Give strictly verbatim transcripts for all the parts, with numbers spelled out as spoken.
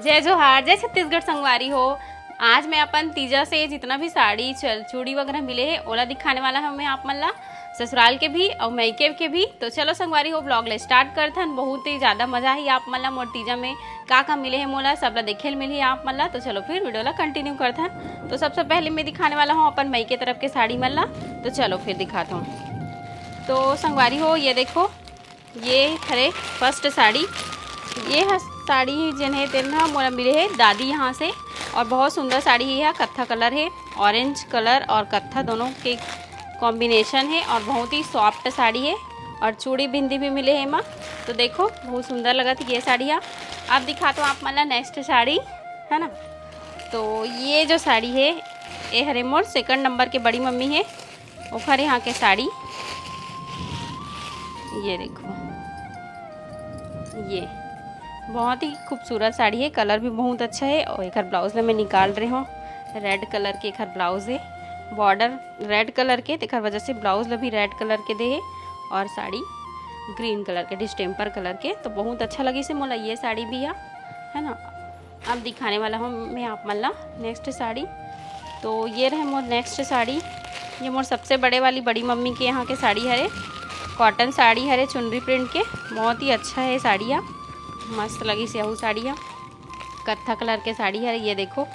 जय जोहार, जय छत्तीसगढ़ संगवारी हो। आज मैं अपन तीजा से जितना भी साड़ी, चल-, चूड़ी वगैरह मिले हे, ओला दिखाने वाला हूँ मैं आप मन ला, ससुराल के भी और मइके के भी। तो चलो संगवारी हो, vlog ले start करथन। बहुत ही ज़्यादा मज़ा ही आप मन ला मोर तीजा में का का मिले हे मोला, सब ला देखे ल मिलही आप मन ला। तो चलो फिर video ला continue करथन। तो सबसे पहले मैं दिखाने वाला हूँ अपन मइके तरफ के साड़ी मन ला। तो चलो फिर दिखाता हूँ। तो संगवारी हो, ये देखो, ये हरे first साड़ी। ये ह साड़ी जेन हे तेन ह मोला मिले हे दादी यहाँ से, और बहुत सुंदर साड़ी हे। यह कत्था colour हे, orange colour और कत्था दोनों के combination हे और बहुत ही soft साड़ी हे। और चूड़ी बिंदी भी मिले हे एमा। तो देखो, बहुत सुंदर लगत हे ये साड़ी ह। अब दिखात हूँ आप मन ला next साड़ी, है ना। तो ये जो साड़ी हे, ये हरे मोर second number के बड़ी मम्मी हे, ओखर यहाँ के साड़ी। ये देखो, ये बहुत ही खूबसूरत साड़ी हे, colour भी बहुत अच्छा हे। और एकर blouse ला मैं निकाल रहे हूँ, red colour के एकर blouse हे, border red colour के, तेकर वजह से blouse ला भी red colour के दे हे और साड़ी green colour के, distemper colour के। तो बहुत अच्छा लगिस हे मोला ये साड़ी भी ह, है ना। अब दिखाने वाला हूँ मैं आप मन ला next साड़ी। तो ये रहे मोर next साड़ी। ये मोर सबसे बड़े वाली बड़ी मम्मी के यहाँ के साड़ी हरे, cotton साड़ी हरे, चुनरी print के। बहुत ही अच्छा हे साड़ी ह, मस्त लगिस हे यहू साड़ी ह, कत्था colour के साड़ी हरे। ये देखो,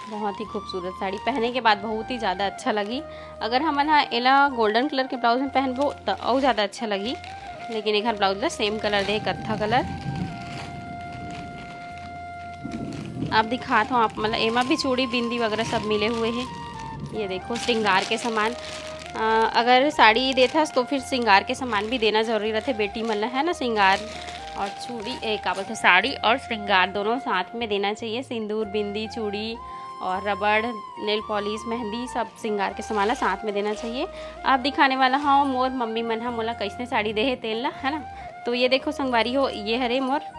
बहुत ही खूबसूरत साड़ी, पहने के बाद बहुत ही ज़्यादा अच्छा लगी। अगर हमन ह एला golden colour के blouse में पहनबो त अउ ज़्यादा अच्छा लगी, लेकिन एकर blouse ला same colour दे, कत्था colour। अब दिखात हूँ आप मन ला, एमा भी चूड़ी बिंदी वगैरह सब मिले हुए हे। ये देखो, श्रृंगार के सामान, अ, अगर साड़ी देथस तो फिर श्रृंगार के सामान भी देना जरूरी रहथे बेटी मन ला, है ना। श्रृंगार और चूड़ी, ए, का बोलथे, साड़ी और श्रृंगार दोनों साथ में देना चाहिए। सिंदूर, बिंदी, चूड़ी और रबड़, nail polish, मेहंदी, सब श्रृंगार के सामान ला साथ में देना चाहिए। अब दिखाने वाला हूँ मोर मम्मी मन ह मोला कैसने साड़ी दे हे तेन ला, है ना। तो ये देखो संगवारी हो, ये हरे मोर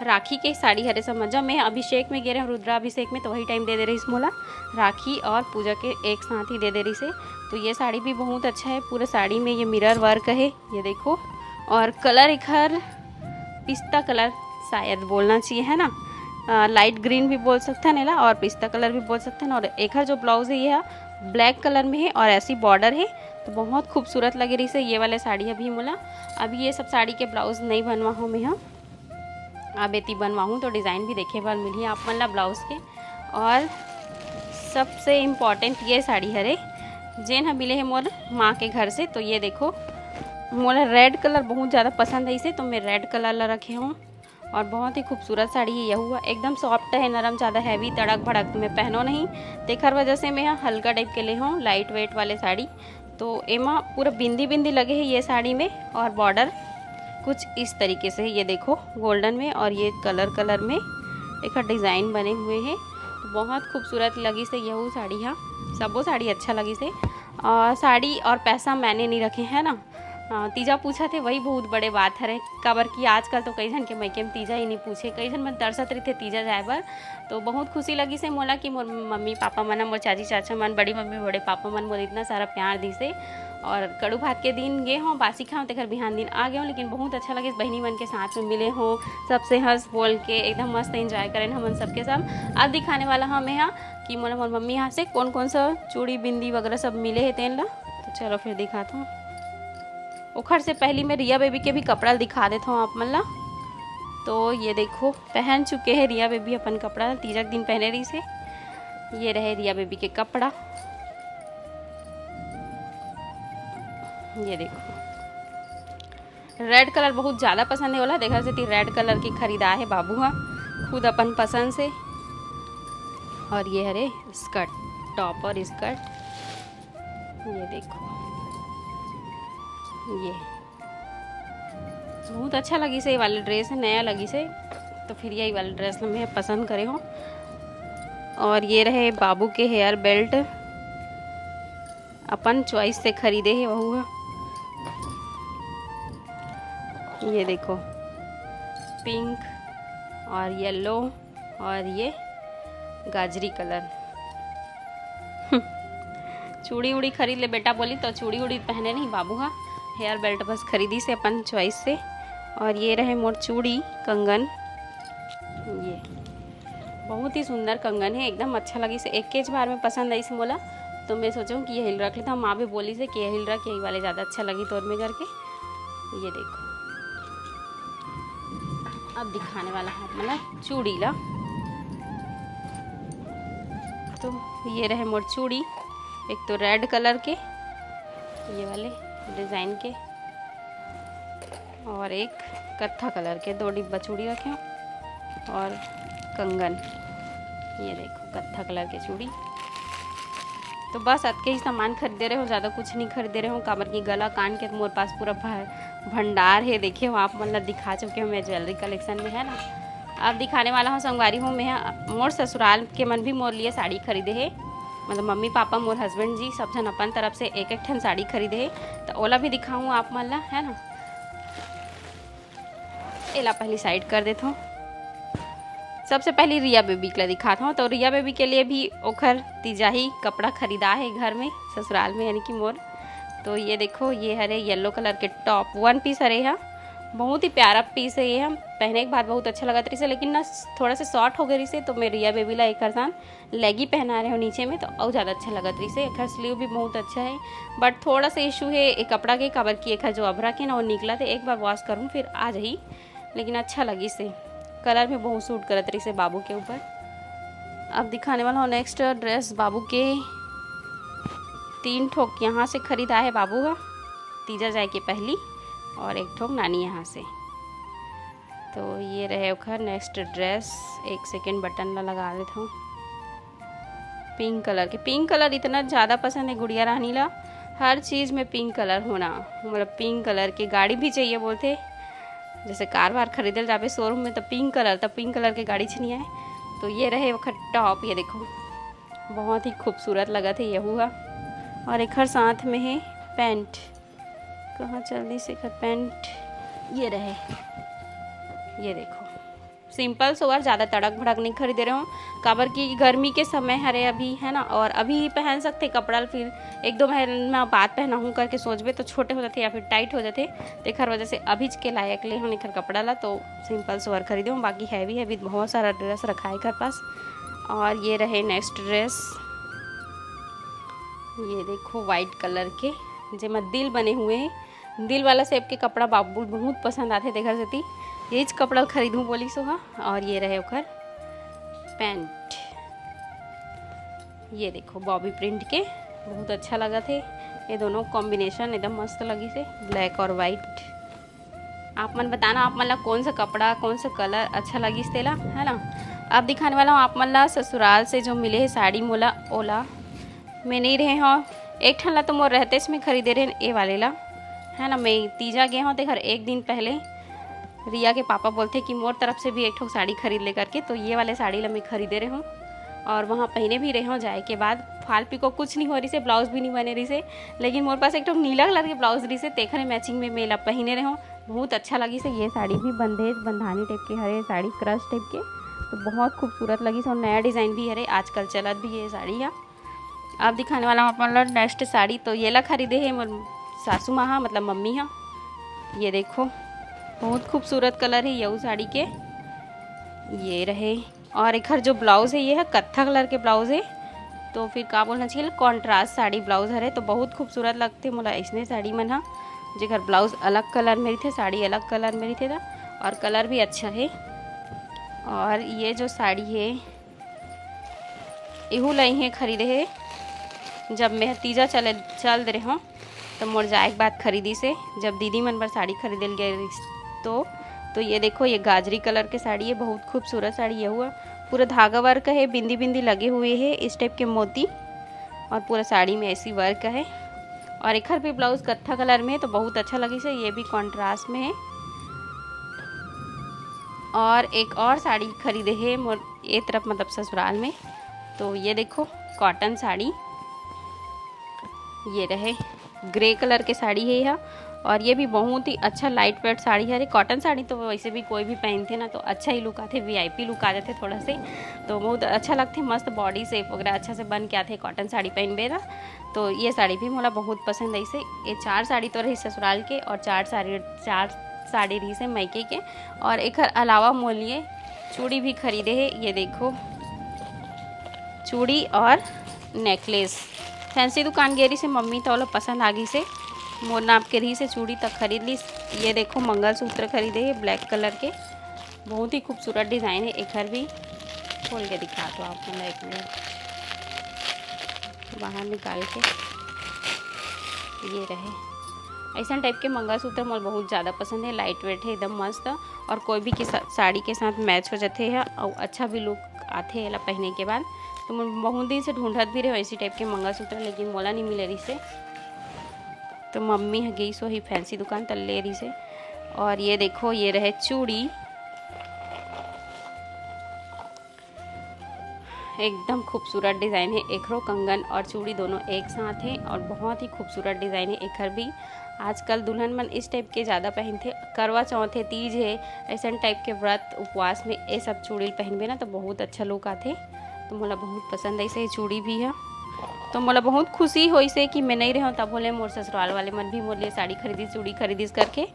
राखी के साड़ी हरे, समझ जाओ। मैं अभिषेक में गे रहे हूँ, रुद्राभिषेक में, तो वही time दे दे रहिस मोला राखी और पूजा के एक साथ ही दे दे रहिस हे। तो ये साड़ी भी बहुत अच्छा हे, पूरा साड़ी में ये mirror work हे, ये देखो। और colour एखर पिस्ता colour शायद बोलना चाहिए, है ना। अ, light green भी बोल सकथन एला और पिस्ता colour भी बोल सकथन। और एखर जो blouse हे, ये ह black colour में हे और ऐसी border हे, तो बहुत खूबसूरत लगे रहिस हे ये वाले साड़ी। अभी मोला, अभी ये सब साड़ी के blouse नहीं बनवा हूँ मैं ह, अब एती बनवाहूँ तो design भी देखे बर मिलही आप मन ला blouse के। और सबसे important ये साड़ी हरे, जेन ह मिले हे मोर माँ के घर से। तो ये देखो, मोला red colour बहुत ज़्यादा पसंद आइस हे, तो मैं red colour ला रखे हूँ और बहुत ही खूबसूरत साड़ी हे यहू ह। एकदम soft हे, नरम, ज़्यादा heavy तड़क भड़क में पहनो नहीं, तेखर वजह से मैं ह हल्का type के ले हूँ, light weight वाले साड़ी। तो एमा पूरा बिंदी बिंदी लगे हे ये साड़ी में और border कुछ इस तरीके से, ये देखो, golden में और ये colour colour में एकर design बने हुए हे। तो बहुत खूबसूरत लगिस हे यहू साड़ी ह, सबो साड़ी अच्छा लगिस हे। और साड़ी और पैसा मायने नहीं रखे, है ना। अ, तीजा पूछत हे, वही बहुत बड़े बात हरे, काबर कि आजकल तो कई झन के मइके में तीजा ही नहीं पूछे, कई झन मन तरसत रहिथे तीजा जाए बर। तो बहुत खुशी लगिस हे मोला कि मोर मम्मी पापा मन, मोर चाची चाचा मन, बड़ी मम्मी, बड़े पापा मन मोला इतना सारा प्यार दिस हे। और कड़ू भात के दिन गे हों, बासी खाऊँ, तेकर बिहान दिन आ गे हों, लेकिन बहुत अच्छा लगिस, बहिनी मन के साथ में मिले हों, सबसे हंस बोल के एकदम मस्त enjoy करेन हमन सबके सब। अब दिखाने वाला हूँ मैं ह कि मोला मोर मम्मी यहाँ से कौन कौन सा चूड़ी बिंदी वगैरह सब मिले हे तेन ला। तो चलो फिर दिखाता हूँ। ओखर से पहली मैं रिया बेबी के भी कपड़ा दिखा देता हूँ आप मन ला। तो ये देखो, पहन चुके हैं रिया बेबी अपन कपड़ा, तीजा के दिन पहने रहिस हे। ये रहे रिया बेबी के कपड़ा, ये देखो, red colour बहुत ज़्यादा पसंद हे ओला, तेखर सेती red colour के खरीदा हे बाबू ह खुद अपन पसंद से। और ये हरे skirt, top और skirt, ये देखो, ये बहुत अच्छा लगिस हे, ये वाले dress नया लगिस हे, तो फिर यही वाले dress ला मैं पसंद करे हों। और ये रहे बाबू के hair belt, अपन choice से खरीदे हे वहू ह। ये देखो, pink और yellow और ये गाजरी colour। चूड़ी उड़ी खरीद ले बेटा बोली, तो चूड़ी उड़ी पहने नहीं बाबू ह, hair belt बस खरीदिस हे अपन choice से। और ये रहे मोर चूड़ी कंगन, ये बहुत ही सुंदर कंगन है, एकदम अच्छा लगिस। एक केज बार में पसंद आइस मोला, तो मैं सोचूँ कि यही रख लेता हूँ। माँ भी बोलिस कि यही रख, यही वाले ज़्यादा अच्छा लगी तोर में करके। ये देखो, अब दिखाने वाला है मतलब चूड़ी ला। तो ये रहे मोर चूड़ी, एक तो रेड कलर के ये वाले डिज़ाइन के, और एक कत्था कलर के दो डिब्बा चूड़ी रखे हूँ, और कंगन, ये देखो कत्था कलर के चूड़ी। तो बस अतके ही सामान खरीदे रहे हो, ज़्यादा कुछ नहीं खरीदे रहे हो, काबर कि गला कान के मोर पास पूरा भ-, भंडार है। देखे हो, आप मन ला दिखा चुके हो मैं ज्वेलरी कलेक्शन में, है ना। अब दिखाने वाला हूँ संगवारी हो, मैं मोर ससुराल के मन भी मोर लिए साड़ी खरीदे है, मतलब मम्मी पापा, मोर हस्बैंड जी, सब झन अपन तरफ से एक एक ठन साड़ी खरीदे है, तो ओला भी दिखाऊँ आप मन ला, है ना। एला पहली साइड कर देथों। सबसे पहली रिया बेबी के ला दिखात हूँ। तो रिया बेबी के लिए भी ओखर तीजाही कपड़ा खरीदा है घर में, ससुराल में, यानी कि मोर। तो ये देखो, ये हरे येलो कलर के टॉप, वन पीस हरे हा, बहुत ही प्यारा पीस है ये। हम पहने के बाद बहुत अच्छा लगत रहिसे, लेकिन ना थोड़ा सा शॉर्ट हो गए रहिसे, तो मैं रिया बेबी ला एक हर सान लेगी पहना रहे हो नीचे में, तो और ज़्यादा अच्छा लगत रहिसे। एखर स्लीव भी बहुत अच्छा है, बट थोड़ा सा इशू है एक कपड़ा के, काबर कि एखर जो अभरा के ना वो निकला, तो एक बार वॉश करूँ फिर आ जाही, लेकिन अच्छा लगिस हे, कलर भी बहुत सूट करत रहिसे बाबू के ऊपर। अब दिखाने वाला हूँ नेक्स्ट ड्रेस बाबू के। तीन ठोक यहाँ से खरीदा है बाबू का, तीजा जाए के पहली, और एक ठोक नानी यहाँ से। तो ये रहे ओखर नेक्स्ट ड्रेस। एक सेकेंड बटन ला लगा देत हूँ। पिंक कलर के, पिंक कलर इतना ज़्यादा पसंद है गुड़िया रानी ला, हर चीज़ में पिंक कलर होना। मतलब पिंक कलर के गाड़ी भी चाहिए बोलते, जैसे कार वार खरीदल जाबे शोरूम में तो पिंक कलर, तो पिंक कलर के गाड़ी छनिया है। तो ये रहे ओखर टॉप, ये देखो बहुत ही खूबसूरत लगत है यहू हा। और एखर साथ में है पैंट, कहाँ चल दिस एखर पैंट, ये रहे, ये देखो सिंपल सोवर, ज़्यादा तड़क भड़क नहीं खरीदे रहे हो, काबर कि गर्मी के समय हरे अभी, है ना, और अभी पहन सकते कपड़ा, फिर एक दो महीना बाद पहनाहूँ करके सोचबे तो छोटे हो जाते या फिर टाइट हो जाते, तेखर वजह से अभी के लायक ले हूँ एखर कपड़ा ला, तो सिंपल सोवर खरीदे हूँ। बाकी हैवी हैवी बहुत सारा ड्रेस रखा है घर पास। और ये रहे नेक्स्ट ड्रेस, ये देखो वाइट कलर के, जेमा दिल बने हुए हैं। दिल वाला शेप के कपड़ा बाबू बहुत पसंद आथे, तेखर सेती यहीच कपड़ा खरीदूँ बोलिस हा। और ये रहे ओखर पैंट, ये देखो बॉबी प्रिंट के, बहुत अच्छा लगत हे। ये दोनों कॉम्बिनेशन एकदम मस्त लगिस हे, ब्लैक और वाइट। आप मन बताना, आप मन ला कौन सा कपड़ा, कौन सा कलर अच्छा लगिस तेला, है ना। अब दिखाने वाला हूँ आप मन ला ससुराल से जो मिले हे साड़ी मोला, ओला मैं नहीं रहे हव। एक ठन ला तो मोर रहतेच में खरीदे रहेन, ए वाले ला, है ना। मैं तीजा गे हव, तेखर एक दिन पहले रिया के पापा बोलथे कि मोर तरफ से भी एक ठो साड़ी खरीद ले करके, तो ये वाले साड़ी ला मैं खरीदे रहे हूँ और वहाँ पहने भी रहे हूँ। जाए के बाद फाल पिको कुछ नहीं हो रहिसे, ब्लाउज भी नहीं बने रहिसे, लेकिन मोर पास एक ठो नीला कलर के ब्लाउज रहिसे, तेखरे मैचिंग में मैं ला पहने रहे हूँ। बहुत अच्छा लगिस हे। ये साड़ी भी बंधेज बंधानी टाइप के हरे, साड़ी क्रश टाइप के, तो बहुत खूबसूरत लगिस हे और नया डिज़ाइन भी हरे, आजकल चलत भी ये साड़ी हा। अब दिखाने वाला हूँ आप मन ला नेक्स्ट साड़ी, तो ये ला खरीदे हे मोर सासू माँ हा, मतलब मम्मी हा। ये देखो बहुत खूबसूरत कलर हे यहू साड़ी के, ये रहे। और एखर जो ब्लाउज हे ये हा कत्था कलर के ब्लाउज हे, तो फिर का बोलना चाहिए, कॉन्ट्रास्ट साड़ी ब्लाउज हरे, तो बहुत खूबसूरत लगथे मोला अइसने साड़ी मन हा, जेकर ब्लाउज अलग कलर में रहिथे, साड़ी अलग कलर में रहिथे ता, और कलर भी अच्छा हे। और ये जो साड़ी हे, एहू ला इहें खरीदे हे, जब मैं तीजा चले, चल दे रहे हूँ, तो मोर जाए के बाद खरीदिस हे, जब दीदी मन बर साड़ी खरीदे ल गए रहिस तो। तो ये देखो, ये गाजरी कलर के साड़ी हे, बहुत खूबसूरत साड़ी हे हुआ, पूरा धागा वर्क हे, बिंदी बिंदी लगे हुए हे इस टाइप के मोती, और पूरा साड़ी में ऐसी वर्क हे। और एखर भी ब्लाउज कत्था कलर में हे, तो बहुत अच्छा लगिस हे। ये भी कॉन्ट्रास्ट में हे। और एक और साड़ी खरीदे हे मोर ये तरफ, मतलब ससुराल में, तो ये देखो कॉटन साड़ी, ये रहे ग्रे कलर के साड़ी हे यह, और ये भी बहुत ही अच्छा लाइट वेट साड़ी हरे। कॉटन साड़ी तो वैसे भी कोई भी पहनथे ना तो अच्छा ही लुक आथे, वीआईपी लुक आ जाथे थोड़ा से, तो बहुत अच्छा लगथे, मस्त बॉडी शेप वगैरह अच्छा से बन के आथे कॉटन साड़ी पहनबे ना। तो ये साड़ी भी मोला बहुत पसंद आइसे। ये चार साड़ी तो रही ससुराल के और चार साड़ी, चार साड़ी रहिसे मायके के। और एकर अलावा मोर लिए चूड़ी भी खरीदे हे, ये देखो, चूड़ी और नेकलेस। फैंसी दुकान गे रहिस हे मम्मी, त ओला पसंद आ गिस हे, मोर नाप के रहिस हे चूड़ी, त खरीद लिस। ये देखो, मंगलसूत्र खरीदे हे ब्लैक कलर के, बहुत ही खूबसूरत डिज़ाइन हे एखर भी। खोल के दिखा दो आप मन ला एक मिनट, बाहर निकाल के। ये रहे, ऐसन टाइप के मंगलसूत्र मोला बहुत ज़्यादा पसंद हे, लाइट वेट हे, एकदम मस्त, और कोई भी के सा-, साड़ी के साथ मैच हो जाथे हे, और अच्छा भी लुक आथे एला पहने के बाद। तो मैं बहुत दिन से ढूंढत भी रहे ऐसी टाइप के मंगलसूत्र, लेकिन मोला नहीं मिले रहिस हे। तो मम्मी ह गई सो ही फैंसी दुकान, त ले रहिस हे। और ये देखो, ये रहे चूड़ी, एकदम खूबसूरत डिज़ाइन हे। एखरो कंगन और चूड़ी दोनों एक साथ हे और बहुत ही खूबसूरत डिज़ाइन हे एखर भी। आजकल दुल्हन मन इस टाइप के ज़्यादा पहनथे, करवा चौथ हे, तीज हे, ऐसन टाइप के व्रत उपवास में ये सब चूड़ी पहनबे ना, तो बहुत अच्छा लुक आथे। तो मोला बहुत पसंद है इसे चूड़ी भी है। तो मोला बहुत खुशी होइस हे कि मैं नहीं रहूँ, तब बोले मोर ससुराल वाले मन भी मोर लिए साड़ी खरीदिस, चूड़ी खरीदिस करके।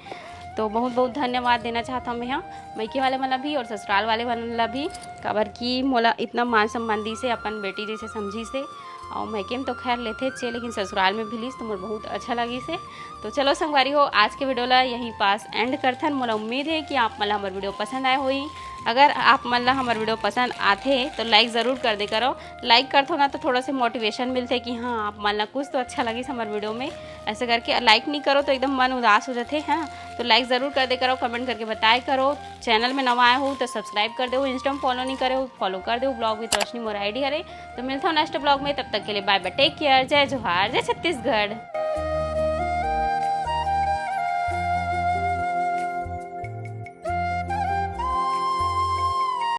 तो बहुत बहुत धन्यवाद देना चाहत हूँ मैं, हाँ, मइके वाले मन ला भी और ससुराल वाले मन ला भी, काबर कि मोला इतना मान सम्मान दिस हे, अपन बेटी जैसे समझिस हे, और मइके में तो खैर लेथे चे, लेकिन ससुराल में भी लिस तो मोर बहुत अच्छा लगिस हे। तो चलो संगवारी हो, आज के वीडियो ला यहीं पास एंड करथन। मोला उम्मीद है कि आप मन ला हमर वीडियो पसंद आए होही। अगर आप मन ला हमर वीडियो पसंद आथे तो लाइक ज़रूर कर दे करो। लाइक करथो ना तो थोड़ा से मोटिवेशन मिलथे कि हाँ, आप मन ला कुछ तो अच्छा लगिस हमर वीडियो में। ऐसे करके लाइक नहीं करो तो एकदम मन उदास हो जाथे, है ना। तो लाइक ज़रूर कर दे करो, कमेंट करके बताए करो। चैनल में नवा आए हो तो सब्सक्राइब कर दो, इंस्टा में फॉलो नहीं करे हो, फॉलो कर दो। ब्लॉग विद रोशनी मोर आईडी हरे। तो मिलता हूँ नेक्स्ट ब्लॉग में, तब तक के लिए बाय बाय, टेक केयर, जय जोहार, जय छत्तीसगढ़।